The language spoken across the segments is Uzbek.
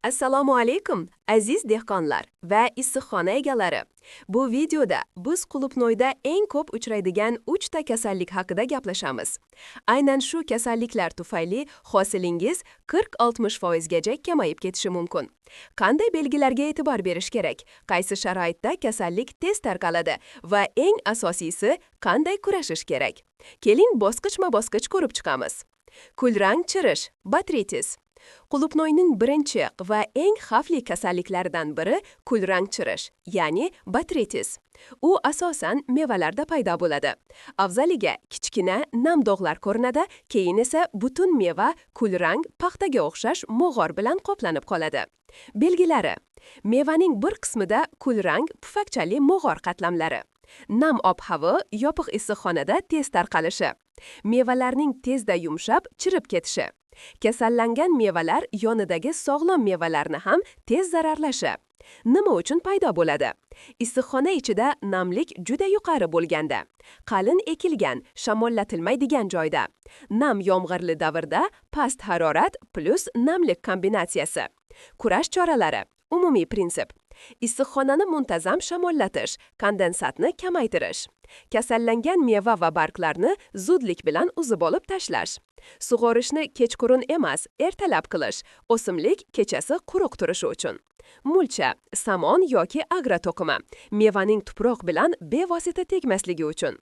Assalomu alaykum, aziz dehqonlar va issiqxona egalari. Bu videoda biz qulupnoyda eng ko'p uchraydigan 3 ta kasallik haqida gaplashamiz. Aynan shu kasalliklar tufayli hosilingiz 40-60% gacha kamayib ketishi mumkin. Qanday belgilarga e'tibor berish kerak? Qaysi sharoitda kasallik tez tarqaladi va eng asosiysi, qanday kurashish kerak? Keling, bosqichma-bosqich ko'rib chiqamiz. Kulrang chirish, botrytis. Qulupnoyning birinchi va eng xavfli kasalliklaridan biri kulrang chirish, ya'ni botrytis. U asosan mevalarda paydo bo'ladi. Avvaliga kichkina nam dog'lar ko'rinadi, keyin esa butun meva kulrang paxtaga o'xshash mog'or bilan qoplanib qoladi. Belgilari: mevaning bir qismida kulrang pufakchali mog'or qatlamlari. Nam ob-havo, yopiq issiqxonada tez tarqalishi. Mevalarning tezda yumshab, chirib ketishi. Kasallangan mevalar yonidagi sog'lom mevalarni ham tez zararlashi. Nima uchun paydo bo'ladi? Issiqxona ichida namlik juda yuqori bo'lganda, qalin ekilgan, shamollatilmaydigan joyda, nam yomg'irli davrda past harorat plus namlik kombinatsiyasi. Kurash choralari. Umumiy prinsip: issiqxonani muntazam shamollatish, kondensatni kamaytirish. Kasallangan meva va barglarni zudlik bilan uzib olib tashlash. Sug'orishni kechqurun emas, ertalab qilish, o'simlik kechasi quruq turishi uchun. Mulcha, samon yoki agroto'qima, mevaning tuproq bilan bevosita tegmasligi uchun.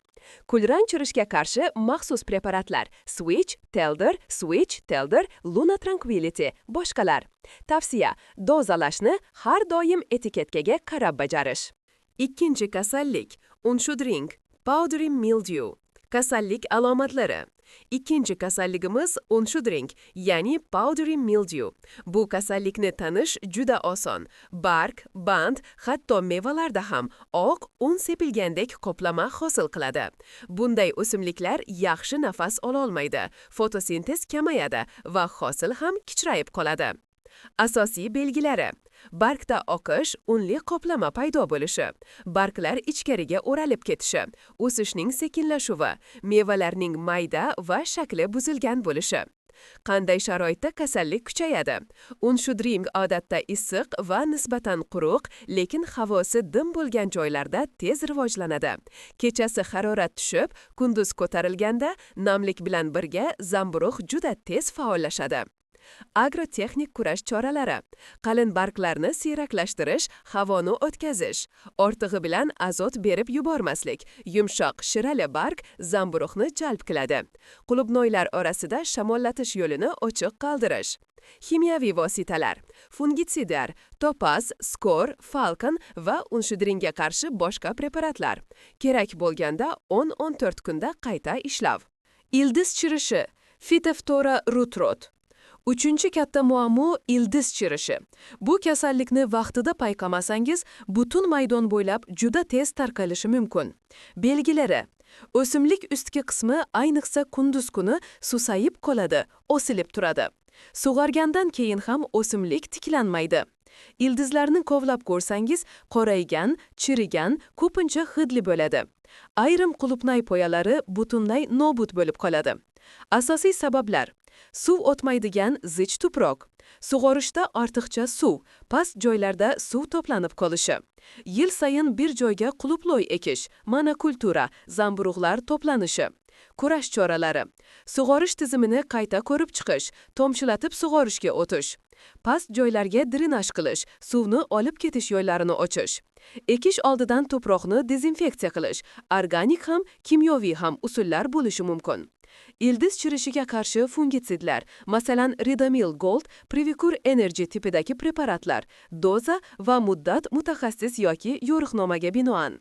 Kulrang chirishga qarshi maxsus preparatlar: Switch, Telder, Switch, Telder, Luna Tranquility, boshqalar. Tavsiya: dozalashni har doim etiketkaga qarab bajarish. Ikkinchi kasallik unshudring, powdery mildew. Kasallik alomatlari. Ikkinchi kasalligimiz unshudring, ya'ni powdery mildew. Bu kasallikni tanish juda oson. Barg, band, hatto mevalarda ham oq un sepilgandek qoplama hosil qiladi. Bunday o'simliklar yaxshi nafas ololmaydi, fotosintez kamayadi va hosil ham kichrayib qoladi. Asosiy belgilari: bargda oqish, unli qoplama paydo bo'lishi, barglar ichkariga o'ralib ketishi, o'sishning sekinlashuvi, mevalarning mayda va shakli buzilgan bo'lishi. Qanday sharoitda kasallik kuchayadi? Unshudring odatda issiq va nisbatan quruq, lekin havosi dim bo'lgan joylarda tez rivojlanadi. Kechasi harorat tushib, kunduz ko'tarilganda namlik bilan birga zamburug' juda tez faollashadi. Agrotexnik kurash choralari: qalin barglarni siyraklashtirish, havoni o'tkazish, ortig'i bilan azot berib yubormaslik, yumshoq shirali barg zamburug'ni jalb qiladi. Qulupnoylar orasida shamollatish yo'lini ochiq qoldirish. Kimyoviy vositalar: fungitsidlar, Topaz, Skor, Falcon va unshudringga qarshi boshqa preparatlar. Kerak bo'lganda 10-14 kunda qayta ishlav. Ildiz chirishi, Phytophthora root rot. Uchinchi katta muammo ildiz chirishi. Bu kasallikni vaqtida payqamasangiz, butun maydon bo'ylab juda tez tarqalishi mumkin. Belgilari: o'simlik ustki qismi, ayniqsa kunduz kuni susayib qoladi, osilib turadi. Sug'organdan keyin ham o'simlik tiklanmaydi. Ildizlarni kovlab ko'rsangiz, qoraygan, chirigan, ko'pincha hidli bo'ladi. Ayrim qulupnay poyalari butunlay nobud bo'lib qoladi. Asosiy sabablar: suv o'tmaydigan zich tuproq, sug'orishda ortiqcha suv, past joylarda suv to'planib qolishi, yil sayin bir joyga qulupnoy ekish, monokultura, zamburug'lar to'planishi. Kurash choralari: sug'orish tizimini qayta ko'rib chiqish, tomchilatib sug'orishga o'tish, past joylarga drenaj qilish, suvni olib ketish yo'llarini ochish, ekish oldidan tuproqni dezinfeksiya qilish, organik ham, kimyoviy ham usullar bo'lishi mumkin. Ildiz chirishiga qarshi fungitsidlar, masalan, Ridomil Gold, Previcur Energy tipidagi preparatlar, doza va muddat mutaxassis yoki yo'riqnomaga binoan.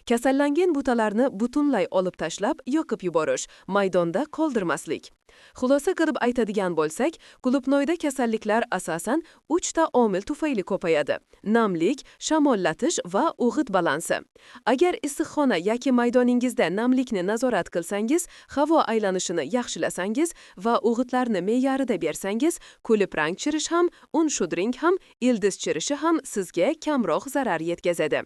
Kasallangan butalarni butunlay olib tashlab, yoqib yuborish, maydonda qoldirmaslik. Xulosa qilib aytadigan bo'lsak, qulupnoyda kasalliklar asosan 3 ta omil tufayli ko'payadi: namlik, shamollatish va o'g'it balansi. Agar issiqxona yoki maydoningizda namlikni nazorat qilsangiz, havo aylanishini yaxshilasangiz va o'g'itlarni me'yorida bersangiz, kulib rang chirish ham, un shudring ham, ildiz chirishi ham sizga kamroq zarar yetkazadi.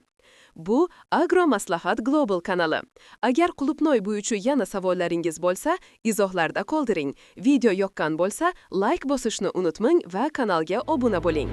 Bu Agro Maslahat Global kanali. Agar qulupnoy bo'yicha yana savollaringiz bo'lsa, izohlarda qoldiring. Video yoqqan bo'lsa, like bosishni unutmang va kanalga obuna bo'ling.